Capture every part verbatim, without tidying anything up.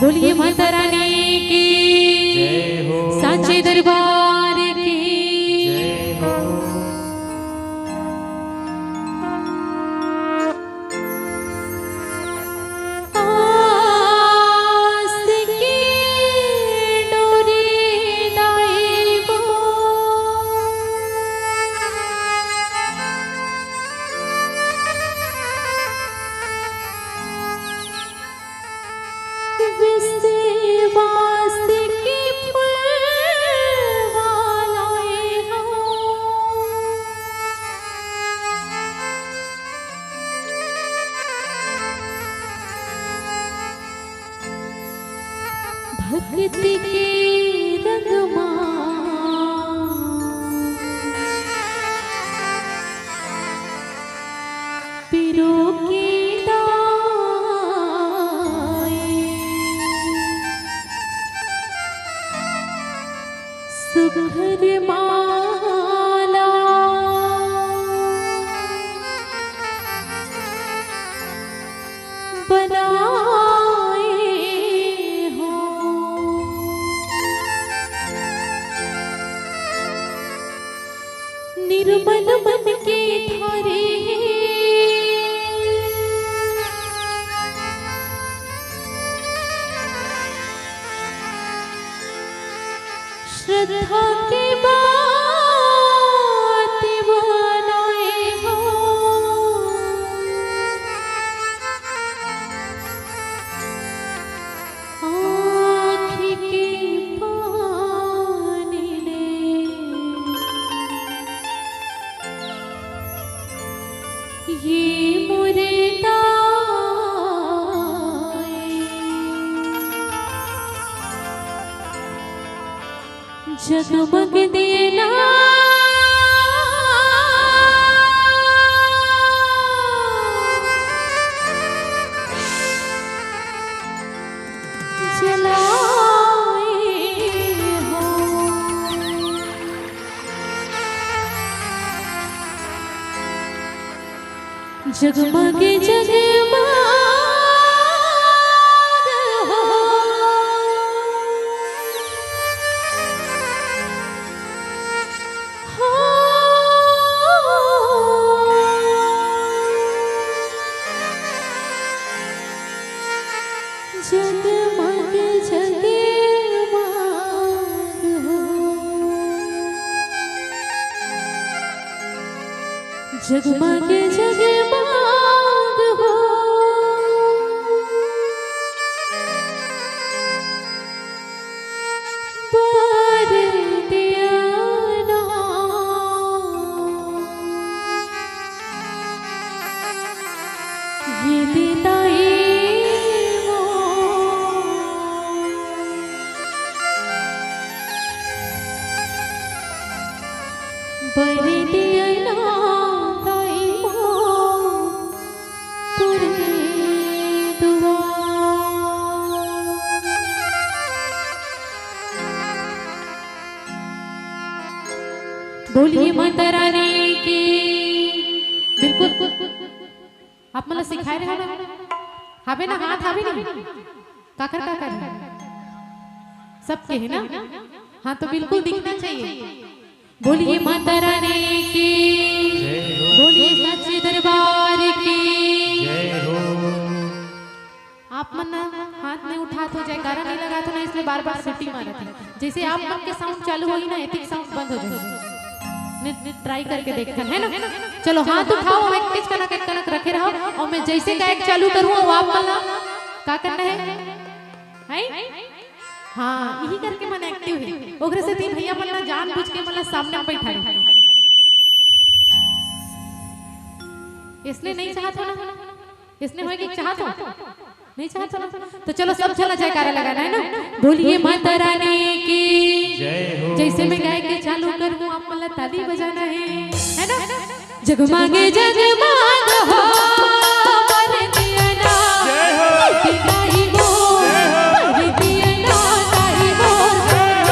बोलिए माता रानी की, जय हो। सांचे दरबार की। जय हो। आस की डोरी दाई वो। विश्वास की फुलवालाए हो। भक्ति के रंग मा पिरो के दाई। सुघर माला बनाए हो। निर्मल मन के थारे श्रद्धा के बात बनाए हो। आँखी के पानी ले ये मोरे ताई। जगमग देना जलाए हो। जगमग जगमग हो। जगमग जगमग हो। जगमग जगमग हो। बर दिया ना। ये दे ताई वो। बर दिया ना ताई वो। तुरे दुआ। बोलिए माता रानी की। बिल्कुल। आप मन ला सिखाए रहे ना? हावे ना, हाथ हावे नहीं? काकर काकर है? सबके है ना? हाँ, तो बिल्कुल दिखना चाहिए। बोलिए माता रानी की। जय हो। बोलिए सच्चे दरबार की। जय हो। आप मन ना हाथ नहीं उठात हो, जयकारा नहीं लगात हो ना, इसलिए बार बार सीटी मारत है। जैसे आप मन के साउंड चालू होही ना, एतिक साउंड बंद हो जाही। नहीं, ट्राई करके देखथन, है ना? चलो, हाथ उठाओ, एक किच कनक, एक कनक रखे रहो, और मैं जैसे गायक चालू करूँ, वो आप मन ला का करना है? हैं? हाँ, यही करके मन एक्टिव है। ओकरे से तीन भैया मन ला जानबूझ के मन ला सामने में बैठा है। इसने नहीं चाहत हो ना? इसने होए के चाहत हो? नहीं चाहत हो ना? तो चलो, सब झन ला जयकारा लगाना है ना? बोलिए माता रानी की। जय हो। जैसे मैं गाय के चालू करूँ, आप मन ला ताली बजाना है, है ना? जगमग जगमग हो, बर दिया ना, जय हो। ताई वो, जय हो। बर दिया ना, ताई वो। जय हो।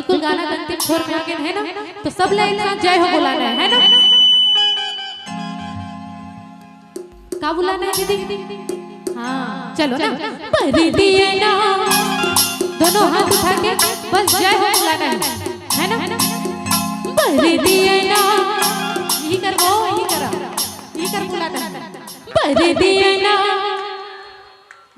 बिल्कुल गाना के अंतिम छोर में आ गए है ना, तो सब ला एक साथ जय हो बुलाना है, है ना? का बुलाना है दीदी? हाँ, चलो ना। भर दिए ना, दोनों हाथ उठा के बस जय हो बुलाना है, है ना? भर दिए ना, यही कर वो, यही करा, यही कर बुलाना है। भर दिए ना,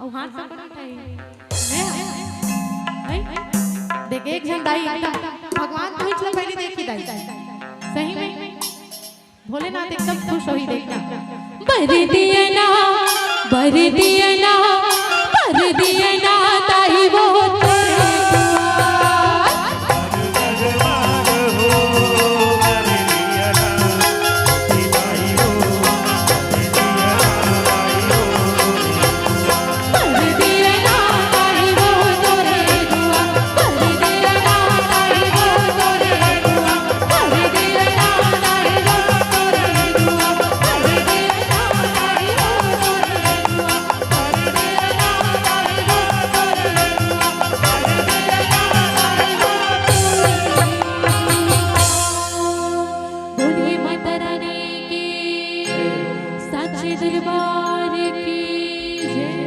और हाथ सब उठाई। हैं? हैं? देख, एक झन दाई एकदम भगवान पहुंच लो, पहले देखी दाई, सही में भोलेनाथ एकदम खुश होही, देखना। भर दिए ना, भर दिए ना, भर दिए ना, दाई वो तोरे दुआर। बोलिए माता रानी की, साचे दरबार की जय।